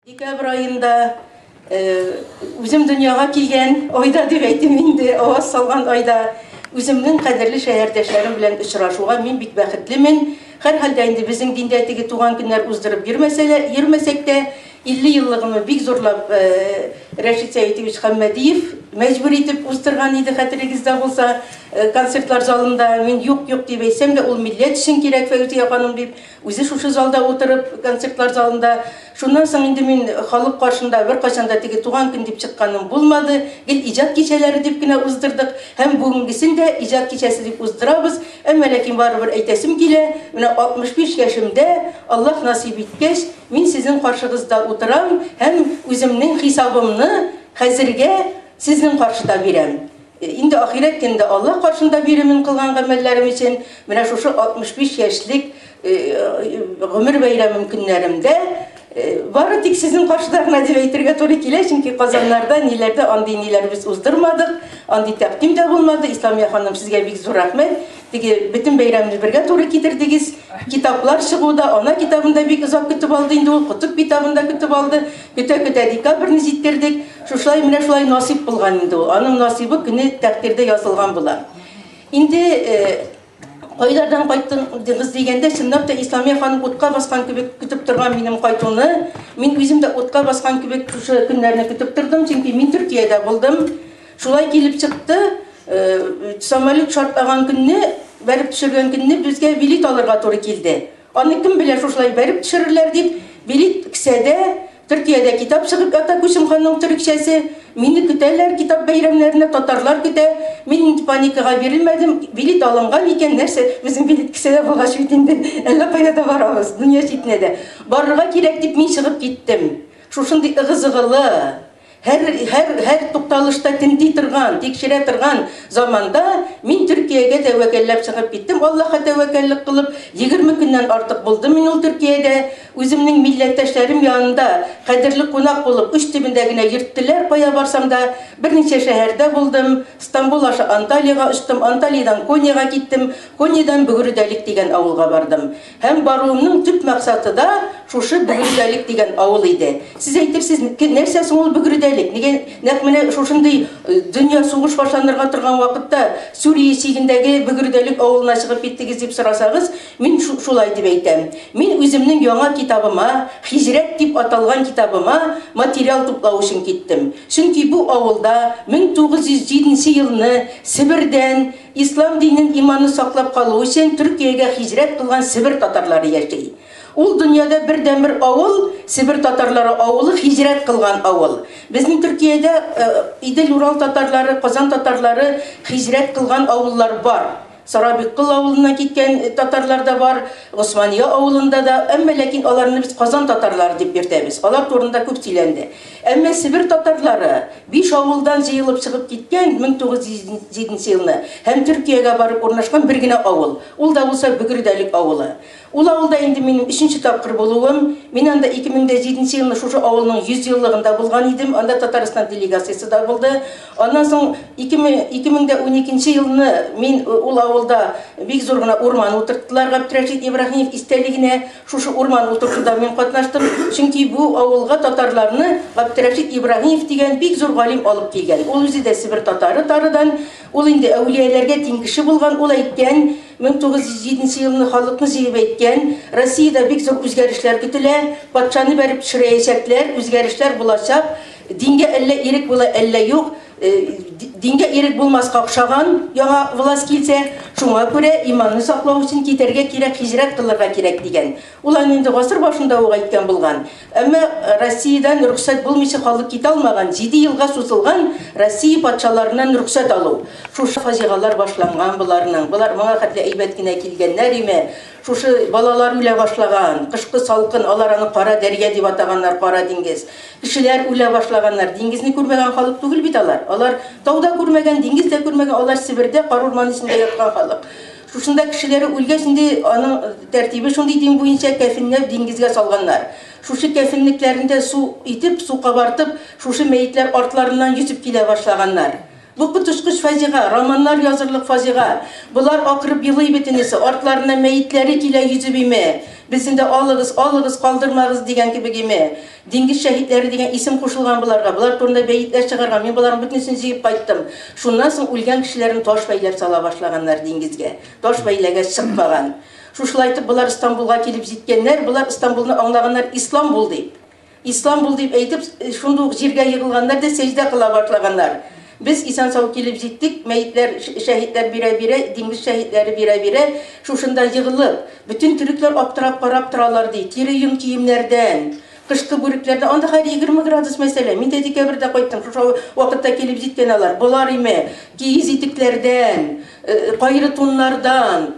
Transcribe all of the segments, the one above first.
Декабрь аенда үзем дөньяга килгән айда дип әйтим инде, аваз салган айда үземнең кадерле шәһәрдәшләрем белән очрашуга мин бик бәхетлемен. Һәрхәлдә инде безнең диндә теге туган көннәр уздырып йөрмәсә йөрмәсәк тә, 50 еллыгымны бик зурлап Рәшит Сәетович Хәммәдиев мәҗбүр итеп уздырган иде, хәтерегездә булса, концертлар залында. Мин юк, юк дип әйтсәм дә, ул милләт өчен кирәк, Фәүзия ханым дип, үзе шушы залда утырып, концертлар залында. Шуннан соң инде мин халык каршында беркайчан да теге туган көн дип чыкканым булмады. Гел иҗат кичәләре дип кенә уздырдык. Һәм бүгенгесен дә иҗат кичәсе дип уздырабыз. Әмма ләкин барыбер әйтәсем килә, менә 65 яшемдә, Аллаһ насыйп иткәч, мин сезнең каршыгызда утырам һәм үземнең хисабымны хәзергә сезнең каршыда бирәм. Инде ахирәт көнендә Аллаһ каршында бирермен кылган гамәлләрем өчен. Менә шушы 65 яшьлек гомер бәйрәмем көннәремдә бары тик сезнең каршыда гына дип әйтергә туры килә, чөнки Казаннарда, ниләрдә андый ниләр без уздырмадык, андый тәкъдим дә булмады. Исламия ханым, сезгә бик зур рәхмәт. Теге бөтен бәйрәмне бергә туры китердегез. Китаплар чыгу да, ана китабын да бик озак көтеп алды инде ул, Котып китабын да көтеп алды. Көтә-көтә декабрьне җиткердек. Шушылай менә шулай насыйп булган инде ул. Аның насыйбы көне тәкъдирдә язылган була. Инде кайлардан кайттыгыз дигәндә, чынлап та Исламия ханым утка баскан кебек көтеп торган минем кайтуны. Мин үзем дә утка баскан кебек шушы көннәрне көтеп тордым, чөнки мин Төркиядә булдым. Шулай килеп чыкты, самолет шартлаган көнне, бәреп төшергән көнне безгә билет алырга туры килде. Аны кем белә, шушылай бәреп төшерерләр дип, билет кесәдә, Төркиядә китап чыгып ята Күчем ханның төрекчәсе. Мине көтәләр китап бәйрәмнәренә, татарлар көтә. Мин инде паникага бирелмәдем. Билет алынган икән, нәрсә, безнең билет кесәдә булгач бит инде, әллә кая да барабыз, дөнья читенә дә. Барырга кирәк дип мин чыгып киттем. Шушындый ыгы-зыгылы, Һәр, һәр, һәр тукталышта тенти торган, тикшерә торган заманда мин Төркиягә тәвәккәлләп чыгып киттем, Аллаһка тәвәккәллек кылып, 20 көннән артык булдым мин ул Төркиядә. Үземнең милләттәшләрем янында кадерле кунак булып, уч төбендә генә йөрттеләр, кая барсам да. Берничә шәһәрдә булдым. Стамбул аша Анталиягә очтым, Анталиядән Коньяга киттем, Коньядан Бөгердәлек дигән авылга бардым. Һәм баруымның төп максаты да шушы Бөгердәлек дигән авыл иде. Сез әйтерсез, нәрсә соң ул Бөгердәлек? Нигә нәкъ менә шушындый дөнья сугыш башланырга торган вакытта Сүрия чигендәге Бөгердәлек авылына чыгып киттегез дип сорасагыз, мин шулай дип әйтәм. Мин үземнең яңа китабыма, Хиҗрәт дип аталган китабыма материал туплау өчен киттем. Чөнки бу авылда 1907 нче елны Себердән, Ислам динен, иманны саклап калу өчен Төркиягә хиҗрәт кылган себер татарлары яши. Ул дөньяда бердәнбер авыл, себер татарлары авылы, хиҗрәт кылган авыл. Безнең Төркиядә Идел-Урал татарлары, Казан татарлары хиҗрәт кылган авыллар бар. Сарабиккол авылыннан киткән татарлар да бар, Госмания авылында да, әмма ләкин аларны без Казан татарлары дип йөртәбез. Алар турында күп сөйләнде. Әмма себер татарлары Биш авылдан җыелып чыгып киткән 1907 нче елны һәм Төркиягә барып урнашкан бер генә авыл. Ул да булса Бөгердәлек авылы. Ул авылда инде минем өченче тапкыр булуым. Мин анда 2007 нче елны шушы авылның 100 еллыгында булган идем. Анда Татарстан делегациясе дә булды. Аннан соң 2012 нче елны мин ул авылда бик зур гына урман утырттылар Габдрәшит Ибраһимов истәлегенә. Шушы урман утыртуда мин катнаштым, чөнки бу авылга татарларны Габдерәшит Ибраһимов дигән бик зур галим алып килгән. Ул үзе дә себер татары тарыдан, ул инде әүлияләргә тиң кеше булган, ул әйткән, 1907 нче елны халыкны җыеп әйткән, Россиядә бик зур үзгәрешләр көтелә, патшаны бәреп төшерәячәкләр, үзгәрешләр булачак, дингә әллә ирек була, әллә юк, Дингә ирек булмаска охшаган яңа власть килсә, шуңа күрә иманны саклау өчен китәргә кирәк, һиҗрәт кылырга кирәк дигән. Ул аны инде гасыр башында ук әйткән булган. Әмма Россиядән рөхсәт булмыйча халык китә алмаган, җиде елга сузылган Россия патшаларыннан рөхсәт алу. Шушы фаҗигалар башланган боларның. Болар моңа хәтле әйбәт кенә килгәннәр име? Шушы балалар үлә башлаган, кышкы салкын, алар аны кара дәрья дип атаганнар, кара диңгез. Кешеләр үлә башлаганнар. Диңгезне күрмәгән халык түгел бит алар. Алар тау да күрмәгән, диңгез дә күрмәгән, алар Себердә, кар урманы эчендә яткан халык. Шушында кешеләре үлгәч, инде аның тәртибе шундый дин буенча кәфенләп диңгезгә салганнар. Шушы кәфенлекләрендә су итеп, су кабартып, шушы мәетләр артларыннан йөзеп килә башлаганнар. Бу коточкыч фаҗига, романнар язырлык фаҗига. Болар акырып елый бөтенесе, артларыннан мәетләре килә йөзеп име. Безне дә алыгыз, алыгыз, калдырмагыз дигән кебек име. Диңгез шәһитләре дигән исем кушылган боларга. Болар турында бәетләр чыгарган. Мин боларның бөтенесен җыеп кайттым. Шуннан соң үлгән кешеләрне таш бәйләп сала башлаганнар диңгезгә. Таш бәйләгәч чыкмаган. Шушылай итеп болар Истанбулга килеп җиткәннәр. Болар Истанбулны аңлаганнар Ислам бул дип. Ислам бул дип әйтеп, шундый ук җиргә егылганнар да сәҗдә кыла башлаганнар. Без исән-сау килеп җиттек, мәетләр, шәһитләр бирә-бирә, диңгез шәһитләре бирә-бирә, шушында егылып, бөтен төрекләр аптырап карап торалар, ди, тире йон киемнәрдән, кышкы бүрекләрдән, анда хәзер 20 градус мәсәлән, мин дә декабрьдә кайттым, шушы вакытта килеп җиткән алар, болар име, киез итекләрдән, Кайры туннардан,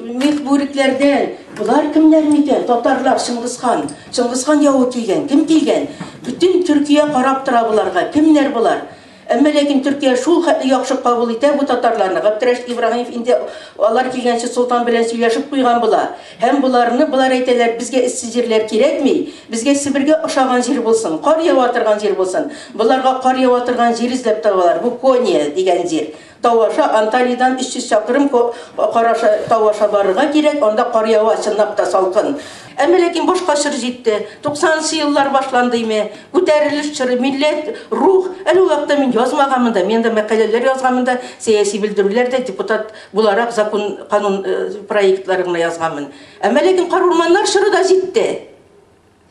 мех бүрекләрдән. Болар кемнәр микән? Татарлар, Чыңгызхан. Чыңгызхан явы килгән. Кем килгән? Бөтен Төркия карап тора боларга. Кемнәр болар? Әмма ләкин Төркия шул хәтле яхшы кабул итә бу татарларны. Габдрәшит Ибраһимов инде алар килгәнче солтан белән сөйләшеп куйган була. Һәм боларны, болар әйтәләр, безгә эссе җирләр кирәкми, безгә Себергә ошаган җир булсын, кар ява торган җир булсын. Боларга кар ява торган җир эзләп табалар. Бу Кония дигән җир. Тау аша Анталиядән 300 чакрым кар аша, тау аша барырга кирәк, анда кар ява, чынлап та салкын. Әмма ләкин башка чор җитте. 90 нчы еллар башланды име, күтәрелеш чоры, милләт, рух. Әле ул вакытта мин язмаганмын да, мин анда мәкаләләр язганмын да, сәяси белдерүләр дә, депутат буларак закон, канун проектлары гына язганмын. Әмма ләкин карурманнар чоры да җитте.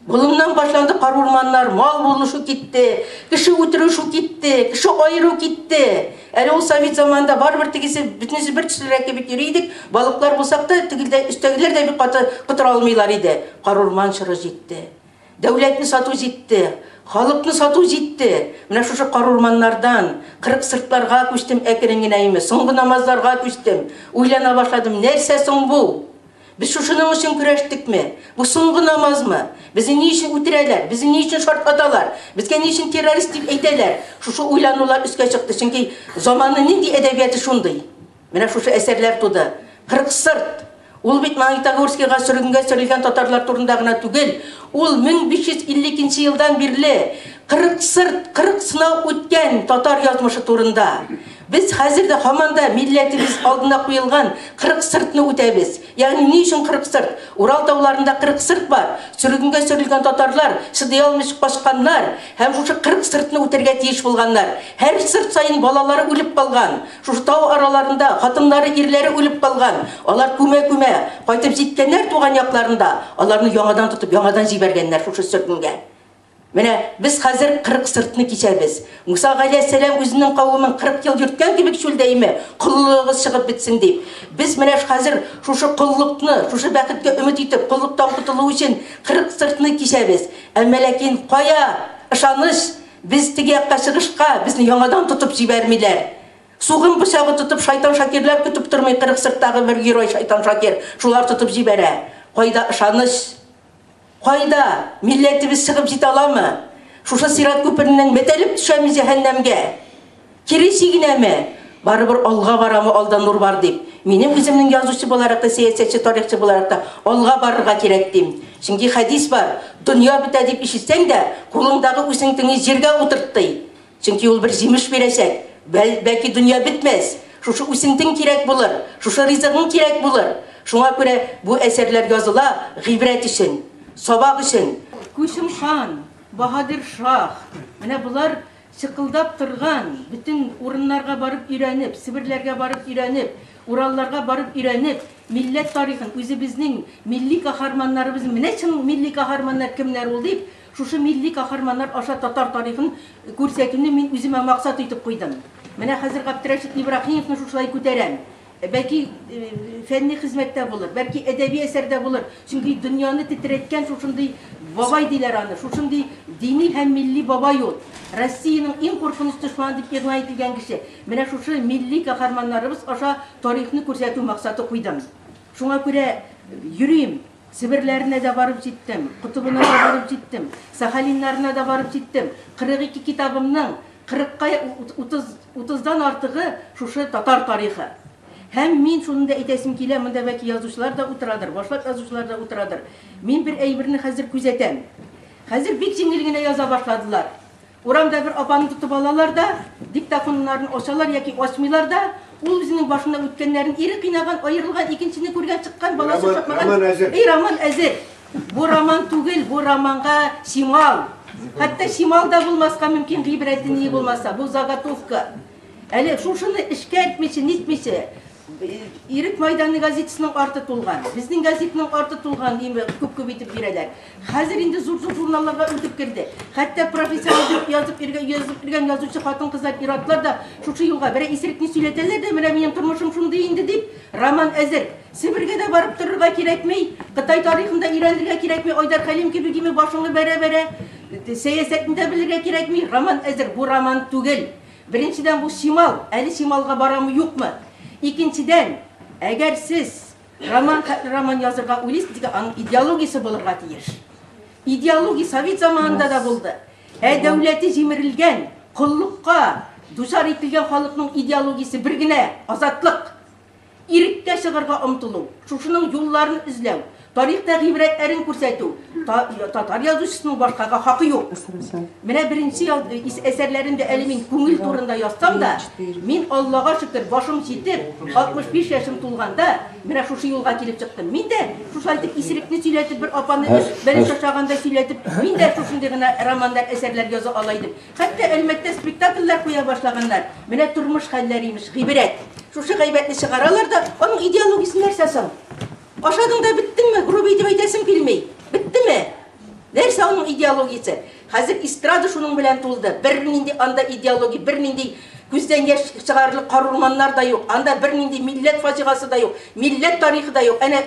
Болыннан башланды карурманнар, мал булышу китте, кеше үтерү китте, кеше аеру китте. Әле ул совет заманында барыбер тегесе бөтенесе бер төслерәк кебек йөри идек. Балыклар булсак та, тегелдә өстәгеләр дә бик каты котыра алмыйлар иде. Карурман чоры җитте. Дәүләтне сату җитте. Халыкны сату җитте. Менә шушы карурманнардан кырык сыртларга күчтем әкрен генә име. Соңгы намазларга күчтем. Уйлана башладым, нәрсә соң бу? Без шушының өчен көрәштекме? Бу соңгы намазмы? Безне ни өчен үтерәләр? Безне ни өчен шартлаталар? Безгә ни өчен террорист дип әйтәләр? Шушы уйланулар өскә чыкты, чөнки заманның нинди әдәбияты шундый. Менә шушы әсәрләр туды. 40 сырт. Ул бит Магнитогорскига сөргенгә сөрелгән татарлар турында гына түгел. Ул 1552 елдан бирле 40 сырт, 40 сынау үткән татар язмышы турында. Без хәзер дә һаман да милләтебез алдына куелган 40 сыртны үтәбез. Ягъни ни өчен 40 сырт? Урал тауларында 40 сырт бар. Сөргенгә сөрелгән татарлар чыдый алмыйча качканнар һәм шушы 40 сыртны үтәргә тиеш булганнар. Һәр сырт саен балалары үлеп калган. Шушы тау араларында хатыннары, ирләре үлеп калган. Алар күмә-күмә кайтып җиткәннәр туган якларында. Аларны яңадан тотып, яңадан җибәргәннәр шушы сөргенгә. Менә без хәзер 40 сыртны кичәбез. Муса галәйһиссәлам үзенең кавемен 40 ел йөрткән кебек чүлдә име, коллыгыгыз чыгып бетсен дип. Без менә хәзер шушы коллыкны, шушы бәхеткә өмет итеп, коллыктан котылу өчен 40 сыртны кичәбез. Әмма ләкин кая ышаныч, без теге якка чыгышка, безне яңадан тотып җибәрмиләр. Сугым пычагы тотып шайтан Шакирләр көтеп тормый, 40 сырттагы бер герой шайтан Шакир, шулар тотып җибәрә. Кайда ышаныч? Кайда? Милләтебез чыгып җитә аламы? Шушы сират күпереннән мәтәлеп төшәме җәһәннәмгә? Кире чигенәме? Барыбер алга барамы, алда нур бар дип. Минем үземнең язучы буларак та, сәясәтче, тарихчы буларак та алга барырга кирәк дим. Чөнки хәдис бар, дөнья бетә дип ишетсәң дә, кулыңдагы үсентеңне җиргә утырт ди. Чөнки ул бер җимеш бирәчәк. Бәл, бәлки дөнья бетмәс. Шушы үсентең кирәк булыр, шушы ризыгың кирәк булыр. Шуңа күрә бу әсәрләр языла гыйбрәт өчен, сабак өчен. Күчем хан, Баһадир шаһ, менә болар чыкылдап торган, бөтен урыннарга барып өйрәнеп, Себерләргә барып өйрәнеп, Уралларга барып өйрәнеп, милләт тарихын, үзебезнең милли каһарманнарыбызны, менә чын милли каһарманнар кемнәр ул дип, Шушы милли каһарманнар аша татар тарихын күрсәтүне мин үземә максат итеп куйдым. Менә хәзер Габдрәшит Ибраһимовны шушылай күтәрәм. Бәлки фәнни хезмәттә булыр, бәлки әдәби әсәрдә булыр. Чөнки дөньяны тетрәткән шушындый бабай диләр аны, шушындый дини һәм милли бабай ул. Россиянең иң куркыныч дошманы дип игълан ителгән кеше. Менә шушы милли каһарманнарыбыз аша тарихны күрсәтү максаты куйдым. Шуңа күрә йөрим. Себерләренә дә барып җиттем, Котыбына да барып җиттем, Сахалиннарына да барып җиттем. 42 китабымның 40-ка 30, утыздан артыгы шушы татар тарихы. Һәм мин шуны да әйтәсем килә, монда бәлки язучылар да утырадыр, башлап язучылар да утырадыр. Мин бер әйберне хәзер күзәтәм. Хәзер бик җиңел генә яза башладылар. Урамда бер апаны тотып алалар да, диктофоннарын ачалар яки ачмыйлар да, ул үзенең башына үткәннәрен, ире кыйнаган, аерылган, икенчене күргән, чыккан, баласы чыкмаган. Роман әзер. Эй, роман әзер. Бу роман түгел, бу романга чимал. Хәтта чимал да булмаска мөмкин, гыйбрәте ни булмаса. Бу заготовка. Әле шушыны эшкәртмичә, нитмичә, Ирек майданы газетасының арты тулган, безнең газетның арты тулган, име күп-күп итеп бирәләр. Хәзер инде зур-зур журналларга үтеп керде. Хәтта профессионал дип язып йөргән, язып йөргән язучы хатын-кызлар, ир-атлар да шушы юлга берәр исерекне сөйләтәләр дә, менә минем тормышым шундый инде дип, роман әзер. Себергә дә барып торырга кирәкми, Кытай тарихын да өйрәнергә кирәкми, Айдар Хәлим кебек име башыңны бәрә-бәрә, сәясәтне дә белергә кирәкми, роман әзер. Бу роман түгел. Беренчедән, бу чимал, әле чималга барамы, юкмы? Икенчедән, әгәр сез роман хәтле роман язырга уйлыйсыз икән, аның идеологиясе булырга тиеш. Идеология совет заманында да булды. Ә дәүләте җимерелгән, коллыкка дучар ителгән халыкның идеологиясе бер генә, азатлык. Иреккә чыгарга омтылу, шушының юлларын эзләү, тарихта гыйбрәтләрен күрсәтү, татар язучысының башкага хакы юк. Менә беренче әсәрләремдә әле мин күңел турында язсам да, мин Аллага шөкер, башым җитеп, 65 яшем тулганда, менә шушы юлга килеп чыктым. Мин дә шушылай итеп исерекне сөйләтеп, бер апаны бәлеш ашаганда сөйләтеп, мин дә шушындый гына романнар, әсәрләр яза ала идем. Хәтта Әлмәттә спектакльләр куя башлаганнар. Менә тормыш хәлләре имеш, гыйбрәт. Шушы гайбәтне чыгаралар да, аның идеологиясе нәрсә соң? Ашадың да беттеңме? Грубо итеп әйтәсем килми. Беттеме? Нәрсә аның идеологиясе? Хәзер эстрада шуның белән тулды. Бернинди анда идеология, бернинди күздән яшь чыгарырлык карурманнар да юк. Анда бернинди милләт фаҗигасы да юк, милләт тарихы да юк. Әнә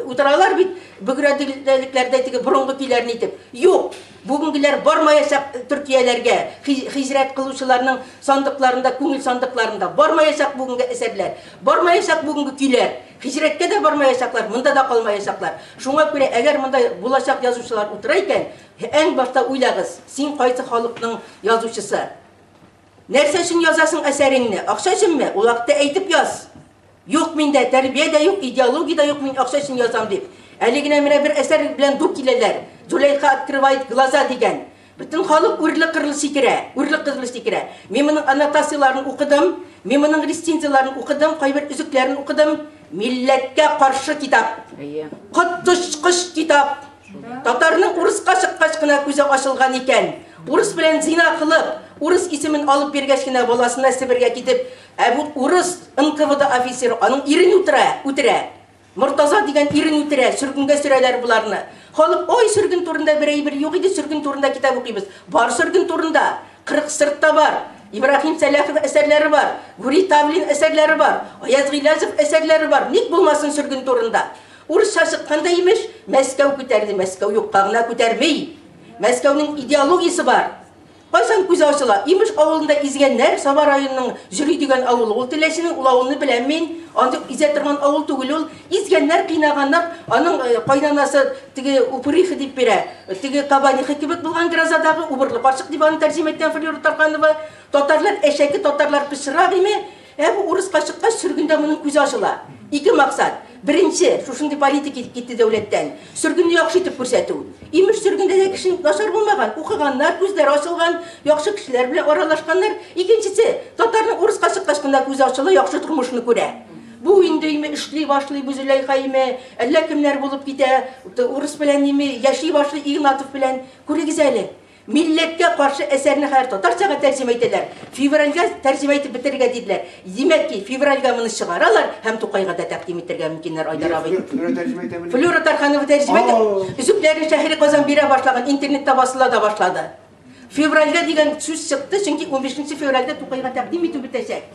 утыралар бит бөгрәдәлекләрдә теге борынгы көйләрне итеп. Юк. Бүгенгеләр бармаячак Төркияләргә, хиҗрәт кылучыларның сандыкларында, күңел сандыкларында бармаячак бүгенге әсәрләр, бармаячак бүгенге көйләр, хиҗрәткә дә бармаячаклар, монда да калмаячаклар. Шуңа күрә, әгәр монда булачак язучылар утыра икән, әң башта уйлагыз, син кайсы халыкның язучысы? Нәрсә өчен язасың әсәреңне? Акча өченме? Ул вакытта әйтеп яз. Юк миндә, тәрбия дә юк, идеология дә юк, мин акча өчен язам дип. Әле генә менә бер әсәр белән ду киләләр. Зулейха открывает глаза дигән. Бөтен халык үрле-кырлы сикерә, үрле-кырлы сикерә. Мин моның аннотацияләрен укыдым, мин моның рецензияләрен укыдым, кайбер өзекләрен укыдым. Милләткә каршы китап. Коточкыч китап. Татарның урыска чыккач кына күзе ачылган икән. Урыс белән зина кылып, урыс исемен алып биргәч кенә баласына Себергә китеп, ә бу урыс НКВД офицеры аның ирен үтерә, үтерә. Мортаза дигән ирен үтерә, сөргенгә сөрәләр боларны. Халык, ой, сөрген турында бер әйбер юк иде, сөрген турында китап укыйбыз. Бар сөрген турында, 40 сырт та бар. Ибраһим Сәләхов әсәрләре бар, Гурий Тавлин әсәрләре бар, Аяз Гыйләҗев әсәрләре бар. Ник булмасын сөрген турында? Урысча чыкканда, имеш, Мәскәү күтәрде. Мәскәү юкка гына күтәрми. Мәскәүнең идеологиясе бар. Кайчан күзе ачыла? Имеш, авылында изгәннәр, Саба районының Җөри дигән авылы. Ул Теләченең, ул авылны беләм мин. Андый изә торган авыл түгел ул. Изгәннәр, кыйнаганнар. Аның кайнанасы теге упыриха дип бирә. Теге кабаниха кебек булган грозадагы убырлы карчык дип аны тәрҗемә иткән Флюра Тарханова. Татарлар әшәке, татарлар пычрак име. Ә бу урыска чыккач, сөргендә моның күзе ачыла. Ике максат. Беренче, шушындый политика китеп китте дәүләттән. Сөргенне яхшы итеп күрсәтү. Имеш, сөргендә дә кеше начар булмаган, укыганнар, күзләре ачылган, яхшы кешеләр белән аралашканнар. Икенчесе, татарның урыска чыккач кына күзе ачыла, яхшы тормышны күрә. Бу инде име эшли башлый, бу Зөләйха име, әллә кемнәр булып китә, урыс белән име яши башлый Игнатов белән. Күрегез әле. Милләткә каршы әсәрне хәзер татарчага тәрҗемә итәләр. Февральгә тәрҗемә итеп бетерергә диделәр. Димәк ки, февральгә моны чыгаралар һәм Тукайга да тәкъдим итәргә мөмкиннәр, Айдар абый. Флюра тәрҗемә итәмени? Флюра Тарханова тәрҗемә итә. Өзекләрен Шәһри Казан бирә башлаган, интернетта басыла да башлады. Февральгә дигән сүз чыкты, чөнки 15 февральдә Тукайга тәкъдим итү бетәчәк.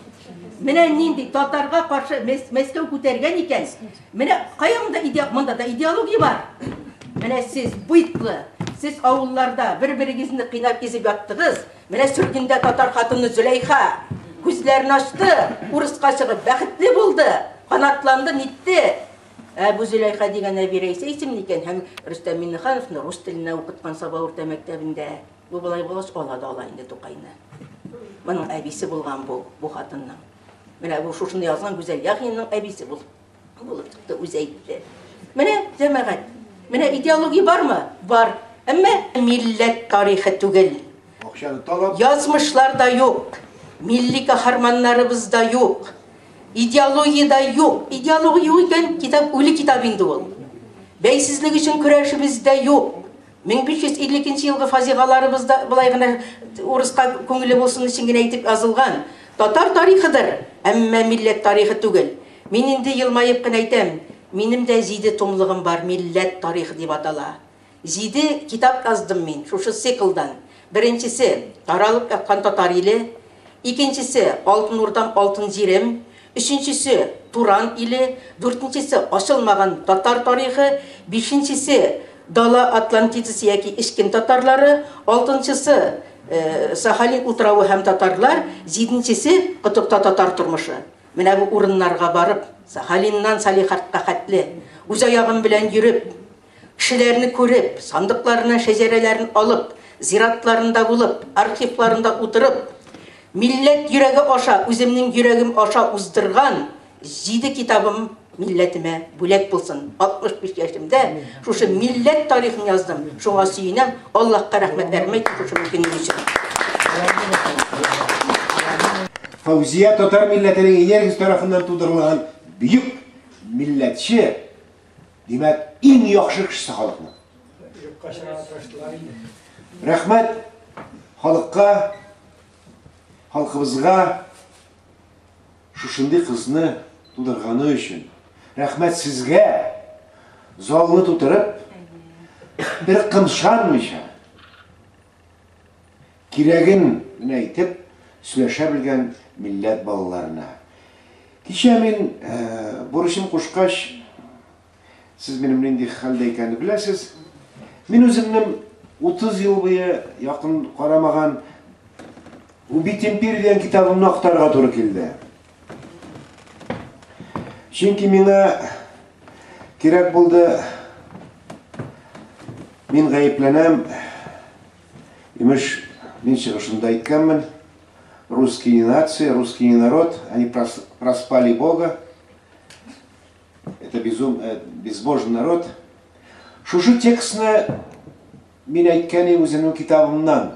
Менә нинди татарга каршы Мәскәү күтәргән икән. Менә кая монда иде, монда да идеология бар. Менә сез быйтлы, сез авылларда бер-берегезне кыйнап изеп яттыгыз. Менә сөргендә татар хатыны Зөләйха күзләрен ачты, урыска чыгып бәхетле булды, канатланды, нитте. Ә бу Зөләйха дигән әби Рәйсә исемле икән һәм Рөстәм Миңнехановны рус теленә укыткан Саба урта мәктәбендә. Бу болай булгач ала да ала инде Тукайны. Моның әбисе булган бу, бу хатынның. Менә бу шушыны язган Гүзәл Яхинаның әбисе булып, булып чыкты, үзе әйтте. Менә, җәмәгать, менә идеология бармы? Бар. Әмма милләт тарихы түгел. Акчаны талап. Язмышлар да юк, милли каһарманнарыбыз да юк, идеология дә юк. Идеология юк икән, китап үле китап инде ул. Бәйсезлек өчен көрәшебез дә юк. 1552 елгы фаҗигаларыбыз да болай гына урыска күңеле булсын өчен генә әйтеп язылган. Татар тарихыдыр, әмма милләт тарихы түгел. Мин инде елмаеп кына әйтәм, минем дә 7 томлыгым бар, милләт тарихы дип атала. 7 китап яздым мин шушы циклдан. Беренчесе таралып яткан татар иле, икенчесе Алтын Урдам алтын җирем, өченчесе Туран иле, дүртенчесе ачылмаган татар тарихы, бишенчесе Дала Атлантидасы яки Эчкен татарлары, алтынчысы Сахалин утравы һәм татарлар, җиденчесе Котыпта татар тормышы. Менә бу урыннарга барып, Сахалиннан Салихардка хәтле, үз аягым белән йөреп, кешеләрне күреп, сандыкларына шәҗәрәләрен алып, зиратларында булып, архивларында утырып, милләт йөрәге аша, үземнең йөрәгем аша уздырган 7 китабым милләтемә бүләк булсын. 65 яшемдә шушы милләт тарихын яздым. Шуңа сөенәм. Аллаһка рәхмәтләрем әйтеп шушы мөмкинлек өчен. Фәүзия татар милләтенең энергиясе тарафыннан тудырылган бөек милләтче, димәк, иң яхшы кешесе халыкның. Юкка чыгарга тырыштылар инде. Рәхмәт халыкка, халкыбызга шушындый кызны тудырганы өчен. Рәхмәт сезгә, залны тутырып, бер кымшанмыйча, кирәген генә әйтеп, сөйләшә белгән милләт балаларына. Кичә мин бурычым кушкач, сез минем нинди хәлдә икәнне беләсез. Мин үземнең 30 ел буе якын карамаган Убить империю дигән китабымны актарырга туры килде. Чөнки миңа кирәк булды, мин гаепләнәм, имеш, мин чыгышымда әйткәнмен, русские не нация, русские не народ, они проспали Бога, это безбожный народ. Шушы текстны мин әйткән идем үземнең китабымнан.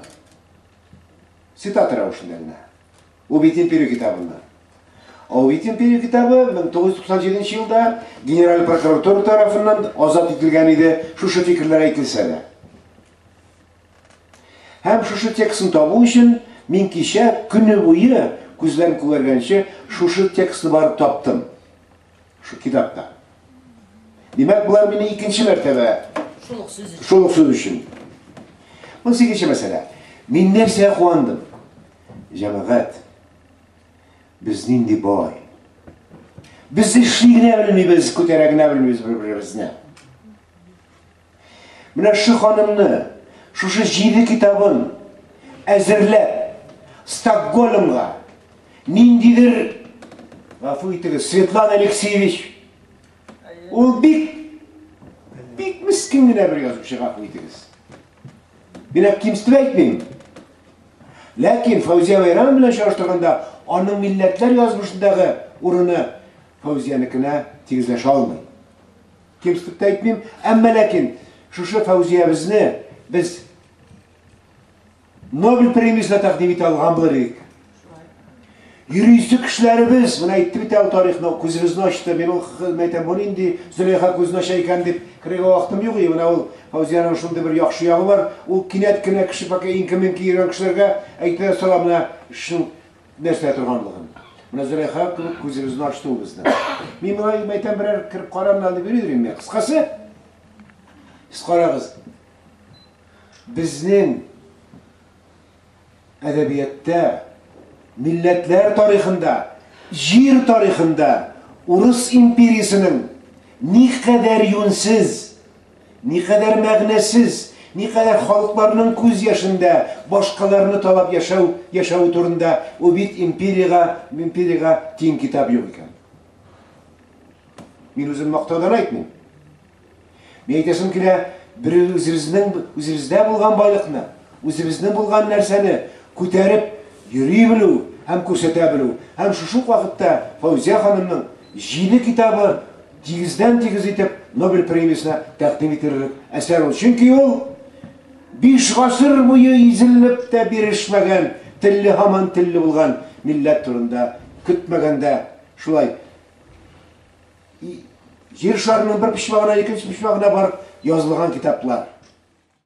Цитата рәвешендә генә. Убить империю китабыннан. А Убить империю китабы 1997 елда Генераль прокуратура тарафыннан азат ителгән иде, шушы фикерләр әйтелсә дә. Һәм шушы текстны табу өчен мин кичә көне буе күзләрем күгәргәнче шушы текстны барып таптым. Шу китапта. Димәк, болар мине икенче мәртәбә шул ук сүз өчен. Шул ук сүз өчен. Монысы икенче мәсьәлә. Мин нәрсәгә куандым? Җәмәгать, без нинди бай. Без эшли генә белмибез, күтәрә генә белмибез бер-беребезне. Менә шу ханымны, шушы 7 китабын әзерләп, Стокгольмга ниндидер, гафу итегез, Светлана Алексеевич, ул бик, бик мискин генә бер язучы, гафу итегез. Мин кимсетеп әйтмим. Ләкин Фәүзия Байрамова белән чагыштырганда, аның милләтләр язмышындагы урыны Фәүзиянекенә тигезләшә алмый. Кимсетеп тә әйтмим, әмма ләкин шушы Фәүзиябезне без Нобель премиясенә тәкъдим итә алган булыр идек. Йөрисе кешеләребез, менә әйтте бит әле тарихны, күзебезне ачты. Мин ул әйтәм, бу нинди Зөләйха күзен ача икән дип керергә вакытым юк иде. Менә ул Фәүзиянең шундый бер яхшы ягы бар. Ул кинәт кенә кеше пока иңке-меңке йөргән кешеләргә әйтә сала менә шул нәрсә торганлыгын. Менә Зөләйха кебек күзебезне ачты ул безнең. Мин моңа әйтәм, берәр кереп карам әле дип йөридер инде. Кыскасы, сез карагыз. Безнең әдәбиятта, милләтләр тарихында, җир тарихында Урыс империясенең никадәр юнсез, никадәр мәгънәсез, никадәр халыкларның күз яшендә башкаларны талап яшәү, яшәү турында Убить империяга, империяга тиң китап юк икән. Мин үзем мактаудан әйтмим. Мин әйтәсем килә, бер үзебезнең, үзебездә булган байлыкны, үзебезнең булган нәрсәне күтәреп йөри белү һәм күрсәтә белү. Һәм шушы ук вакытта Фәүзия ханымның 7 китабы тигездән тигез итеп Нобель премиясенә тәкъдим ителерлек әсәр ул. Чөнки ул 5 гасыр буе изелеп тә бирешмәгән, телле һаман телле булган милләт турында көтмәгәндә шулай Җир шарының бер почмагына, икенче почмагына барып язылган китаплар.